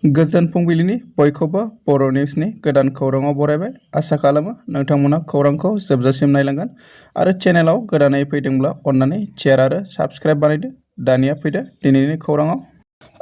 गोजोन फुंबिलिनि बयखौबो बर' निउसनि गोदान खौराङाव बरायबाय। आसा खालामो नोंथांमोना खौरांखौ जोबजासिम नायलांगोन आरो चेनेलाव गोदानै फैदोंब्ला अन्नानै शेयार आरो साबस्क्राइब बानायदो। दानिया फैदो दिनैनि खौराङाव।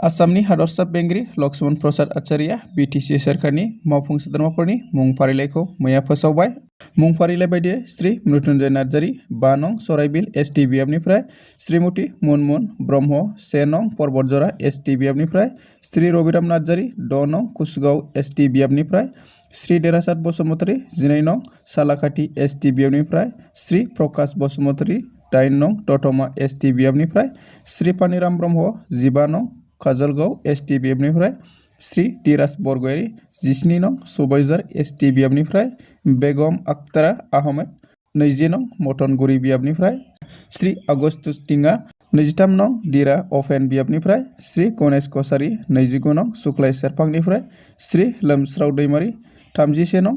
आसामनि हादरसा बेंगिरि लक्ष्मण प्रसाद आचार्यआ बिटिसि सोरखारनि मावफुं सोद्रोमाफोरनि मुं फारिलाइखौ मैया फोसावबाय। मुं फारिलाइ बायदियै श्री मृत्युंजय नार्जारी 5 नं सराइबिल एसटि बिएफनिफ्राय, श्रीमती मुनमुन ब्रह्म 1 नं पर्बतजरा एसटि बिएफनिफ्राय, श्री रबिराम नार्जारी 6 नं कुसुगाव एसटि बिएफनिफ्राय, श्री देरासात बसुमतारी 12 नं सालाखाथि एसटि बिएफनिफ्राय, श्री प्रकाश बसुमतारी 8 नं दतमा एसटि बिएफनिफ्राय, श्री पानिराम ब्रह्म 15 नं काजलगाव एसटि बिएफनिफ्राय, श्री धीराज बरगयारी 17 नं सुबाइजार एसटि बिएफनिफ्राय, बेगम अख्तरा आहमेद 20 नं मटनगुरि बिएफनिफ्राय, श्री आगस्तुस टिंगा 23 नं दिरा अफेन बिएफनिफ्राय, श्री गणेश कसारी 29 नं सुक्लाय सेरफांनिफ्राय, श्री लोमस्राव दैमारी 31 नं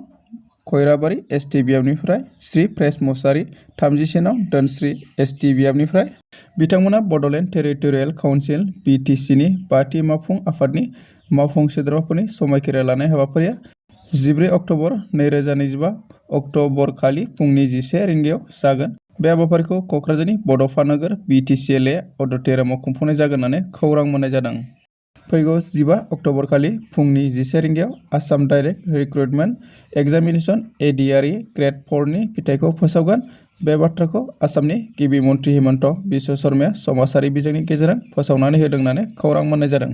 खैराबारि एसटि बिएफनिफ्राय, श्री प्रेस मुसारी 31 नं धोनस्री एसटि बिएफनिफ्राय। बिथांमोना बड'लेण्ड टेरिटरियेल काउन्सिल बिटिसिनि 5थि मावफुं आफादनि मावफुं सोद्रोमाफोरनि समायखिरा लानाय हाबाफारिया 14 अक्ट'बर 2025 अक्ट'बर खालि फुंनि 11 रिंगायाव जागोन। बे हाबाफारिखौ क'क्राझारनि बड'फा नोगोर बिटिसिएलए अडिट'रियामाव खुंफुंनाय जागोन होननानै खौरां मोननाय जादों। फैगौ 15 अक्ट'बर खालि फुंनि 11 रिंगायाव Assam direct recruitment examination ADRE grade 4 नि फिथाइखौ फोसावगोन। बे बाथ्राखौ आसामनि गिबि मन्थ्रि हिमन्त बिश्व शर्माया समाजारि बिजोंनि गेजेरजों फोसावनानै होदों होननानै खौरां मोननाय जादों।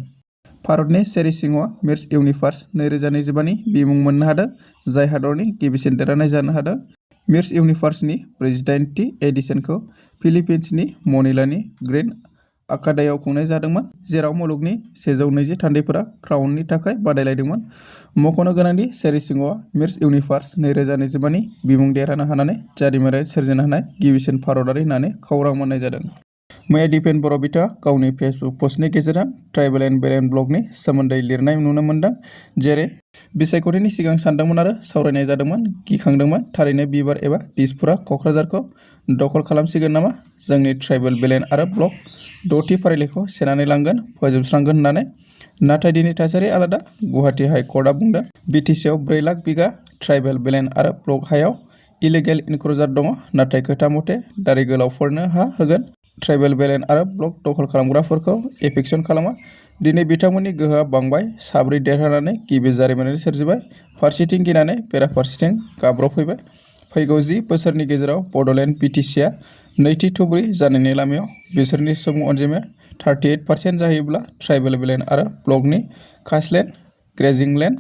भारतनि शेरि सिंहआ मिस इउनिभार्स 2025 नि बिमुं मोननो हादों, जाय हादरनि गिबिसिन देरहानाय जानो हादों। मिस इउनिभार्सनि 48थि एडिशनखौ फिलिपिन्सनि मनिलानि ग्रेन्ड आकादायाव खुंनाय जादोंमोन, जेराव मुलुगनि 120 थान्दैफोरा क्राउननि थाखाय बादायलायदोंमोन। मख'नो गोनांदि शेरि सिंहआ मिस इउनिभार्स 2025 नि बिमुं देरहानो हानानै जारिमिनारि सोरजिनो हानाय गिबिसिन भारतारि होननानै खौरां मोननाय जादों। मैया दिपेन बर' बिथाङा गावनि फेसबुक पस्टनि गेजेरजों ट्राइबेल एन्ड बेरेन ब्लगनि सोमोन्दै लिरनाय नुनो मोन्दों, जेरै बिसायख'थिनि सिगां सानदोंमोन आरो सावरायनाय जादोंमोन, गिखांदोंमोन। थारैनो बिबार एबा दिसपुरा क'क्राझारखौ दखल खालामसिगोन नामा? जोंनि ट्राइबेल बेलेन आरो ब्लक 6थि फारिलाइखौ सेनानै लांगोन, फोजोबस्रांगोन होननानै। नाथाय दिनै थासारिया आलादा। गुवाहाटि हाइकर्टआ बुंदों बिटिसिआव 4 लाख बिगा ट्राइबेल बेलेन आरो ब्लक हायाव इलिगेल इनक्रुजार दङ, नाथाय खोथा मथे दारि गोलावफोरनो हा होगोन। ट्राइबेल बेलेन आरो ब्लक दखल खालामग्राफोरखौ एभिक्सन खालामा। दिनै बिथांमोननि गोहोआ बांबाय, 7 देरहानानै गिबि जारिमिनारि सोरजिबाय। फारसेथिं गिनानै बेराफारसेथिं गाब्रबफैबाय। फैगौ 10 बोसोरनि गेजेराव बड'लेण्ड बिटिसिआ नैथि थुबुरै जानायनि लामायाव। बिसोरनि सुबुं अनजिमाया 38% जाहैब्ला ट्राइबेल बेलेन आरो ब्लकनि कास्टलेन्ड, ग्रेजिं लेन्ड,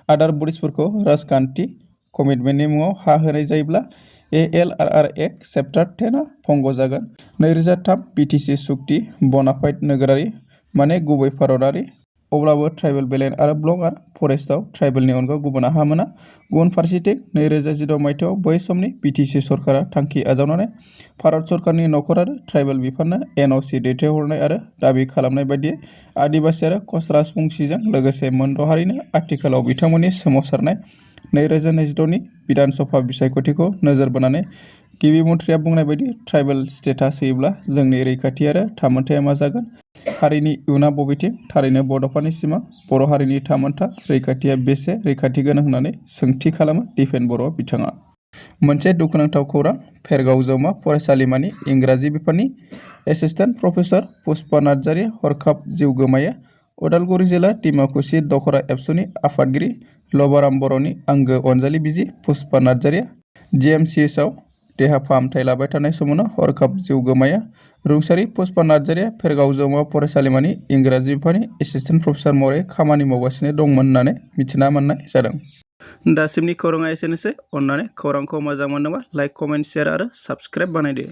आदार बडिसफोरखौ राजखान्थि कमिटमेन्टनि मुङाव हा होनाय जायोब्ला एएलआरआर एक्ट चेप्टार 10 आ भंग जागोन। 2003 बिटिसि सुक्ति बनाफाइड नोगोरारि माने गुबै भारतारि। अब्लाबो ट्राइबेल बेलेन आरो ब्लक आरो फरेस्टआव ट्राइबेलनि अनगा गुबुन हा मोना। गुबुन फारसेथिं 2016 मायथाइयाव बै समनि बिटिसि सरकारा थांखि आजावनानै भारत सरकारनि नखर आरो ट्राइबेल बिफाननो एनअसि दैथायहरनाय आरो दाबि खालामनाय बायदियै आदिबासि आरो कच राजबंशिजों लोगोसे मोनद' हारिनो आथिखालाव बिथांमोननि सोमावसारनाय 2026 नि बिधान सभा बिसायख'थिखौ नोजोर बोनानै गिबि मन्थ्रिया बुंनाय बायदि ट्राइबेल स्टेटास होयोब्ला जोंनि रैखाथि आरो थामोनथाया मा जागोन? हारिनि इयुना बबेथिं? थारैनो बड'फानि सिमां। बर' हारिनि थामोनथा रैखाथिया बेसे रैखाथि गोनां होननानै सोंथि खालामो दिपेन बर' बिथाङा। मोनसे दुखुनांथाव खौरां। फेरगाव जौमा फरायसालिमानि इंराजि बिफाननि एसिस्टेन्ट प्रफेसर पुष्पा नार्जारिया हरखाब जिउ गोमायो। उदालगुरि जिल्ला डिमाकुसि दखरा एबसुनि आफादगिरि लबाराम बर'नि आंगो अनजालि बिसि पुष्पा नार्जारिया जिएमसिएचआव देहा फाहामथाय लाबाय थानाय समावनो हरखाब जिउ गोमायो। रुंसारि पुष्पा नार्जारिया फेरगाव जौमा फरायसालिमानि इंराजि बिफाननि एसिस्टेन्ट प्रफेसर महरै खामानि मावगासिनो दंमोन होननानै मिथिना मोननाय जादों। दासिमनि खौराङा एसेनोसै। अन्नानै खौरांखौ मोजां मोनोबा लाइक, कमेन्ट, शेयार आरो साबस्क्राइब बानायदो।